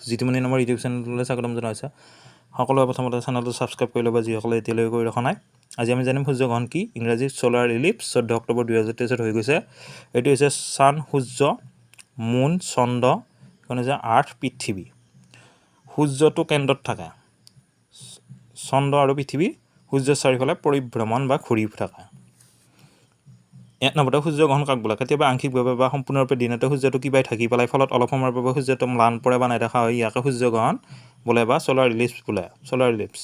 জিতুমণি নামৰ ইউটিউব চেনেলটোলৈ স্বাগতম জনাইছে। সকলোৱে প্ৰথমতে চেনেলটো ছাবস্ক্ৰাইব কৰি ল'ব, যিসকলে এতিয়ালৈকে কৰি ৰখা নাই। আজি আমি জানিম সূৰ্যগ্ৰহণ কি, ইংৰাজীত ছ'লাৰ ইলিপছ। 14 অক্টোবৰ 2023ত হৈ গৈছে। এইটো হৈছে ছান সূৰ্য, মুন চন্দ্ৰ, এইখন হৈছে আৰ্থ পৃথিৱী। সূৰ্যটো কেন্দ্ৰত থাকে, চন্দ্ৰ আৰু পৃথিৱী সূৰ্যৰ চাৰিওফালে পৰিভ্ৰমণ বা ঘূৰি থাকে। এক নম্বৰতে সূৰ্যগ্ৰহণ কাক বোলে? কেতিয়াবা আংশিকভাৱে বা সম্পূৰ্ণৰূপে দিনতে সূৰ্যটো কিবাই ঢাকি পেলাই, ফলত অলপ সময়ৰ বাবে সূৰ্যটো ম্লান পৰে বা নেদেখা হয়, ইয়াকে সূৰ্যগ্ৰহণ বোলে বা ছ'লাৰ ইলিপছ বোলে। ছ'লাৰ ইলিপছ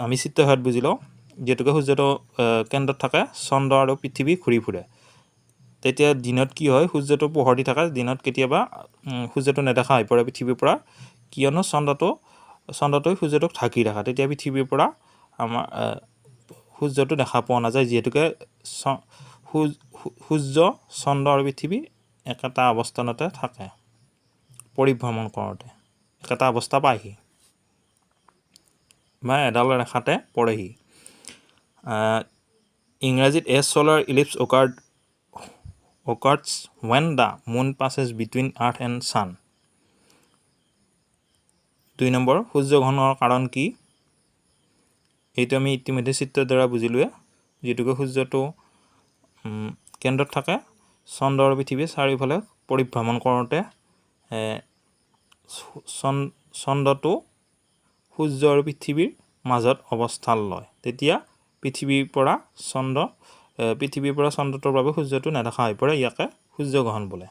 আমি চিত্ৰ সহায়ত বুজি লওঁ। যিহেতুকে সূৰ্যটো কেন্দ্ৰত থাকে, চন্দ্ৰ আৰু পৃথিৱী ঘূৰি ফুৰে, তেতিয়া দিনত কি হয়? সূৰ্যটো পোহৰ দি থাকে। দিনত কেতিয়াবা সূৰ্যটো নেদেখা হৈ পৰে পৃথিৱীৰ পৰা, কিয়নো চন্দ্ৰটোৱে সূৰ্যটোক ঢাকি ৰাখে। তেতিয়া পৃথিৱীৰ পৰা আমাৰ সূৰ্যটো দেখা পোৱা নাযায়, যিহেতুকে সূৰ্য, চন্দ্ৰ আৰু পৃথিৱী একেটা অৱস্থানতে থাকে। পৰিভ্ৰমণ কৰোঁতে একেটা অৱস্থা পায়হি বা এডাল ৰেখাতে পৰেহি। ইংৰাজীত a solar eclipse occurs when the moon passes between earth and sun. 2 number, সূৰ্যগ্ৰহণৰ কাৰণ কি? এইটো আমি ইতিমধ্যে চিত্ৰৰ দ্বাৰা বুজিলোৱে। যিহেতুকে সূৰ্যটো কেন্দ্ৰত থাকে, চন্দ্ৰ আৰু পৃথিৱীৰ চাৰিওফালে পৰিভ্ৰমণ কৰোঁতে চন্দ্ৰটো সূৰ্য আৰু পৃথিৱীৰ মাজত অৱস্থান লয়, তেতিয়া পৃথিৱীৰ পৰা চন্দ্ৰটোৰ বাবে সূৰ্যটো নেদেখা হৈ পৰে। ইয়াকে সূৰ্যগ্ৰহণ বোলে।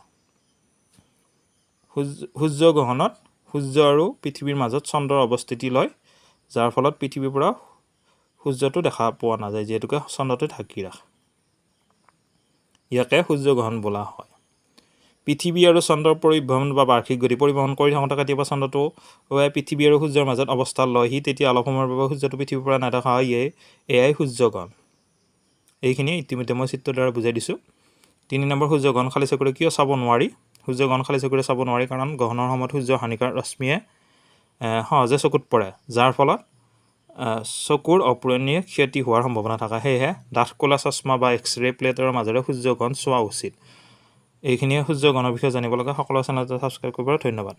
সূৰ্যগ্ৰহণত সূৰ্য আৰু পৃথিৱীৰ মাজত চন্দ্ৰৰ অৱস্থিতি লয়, যাৰ ফলত পৃথিৱীৰ পৰা সূৰ্যটো দেখা পোৱা নাযায়, যিহেতুকে চন্দ্ৰটো ঢাকি ৰাখে। ইয়াকে সূৰ্যগ্ৰহণ বোলা হয়। পৃথিৱী আৰু চন্দ্ৰৰ পৰিভ্ৰমণ বা বাৰ্ষিক গতি। পৰিভ্ৰমণ কৰি থাকোঁতে কেতিয়াবা চন্দ্ৰটোৱে পৃথিৱী আৰু সূৰ্যৰ মাজত অৱস্থা লয়হি, তেতিয়া অলপ সময়ৰ বাবে সূৰ্যটো পৃথিৱীৰ পৰা নেদেখা হয়। এয়াই সূৰ্যগ্ৰহণ। এইখিনি ইতিমধ্যে মই চিত্ৰৰ দ্বাৰা বুজাই দিছোঁ। 3 নম্বৰ, সূৰ্যগ্ৰহণ খালী চকুৰে কিয় চাব নোৱাৰি? সূৰ্যগ্ৰহণ খালী চকুৰে চাব নোৱাৰি, কাৰণ গ্ৰহণৰ সময়ত সূৰ্যৰ হানিকাৰক ৰশ্মিয়ে সহজে চকুত পৰে, যাৰ ফলত চকুৰ অপূৰণীয় ক্ষতি হোৱাৰ সম্ভাৱনা থাকে। সেয়েহে ডাঠ ক'লা চশমা বা এক্স ৰে প্লেটৰ মাজেৰে সূৰ্যগ্ৰহণ চোৱা উচিত। এইখিনিয়ে সূৰ্যগ্ৰহণৰ বিষয়ে জানিব লগা। সকলো চেনেলটো ছাবস্ক্ৰাইব কৰিব। ধন্যবাদ।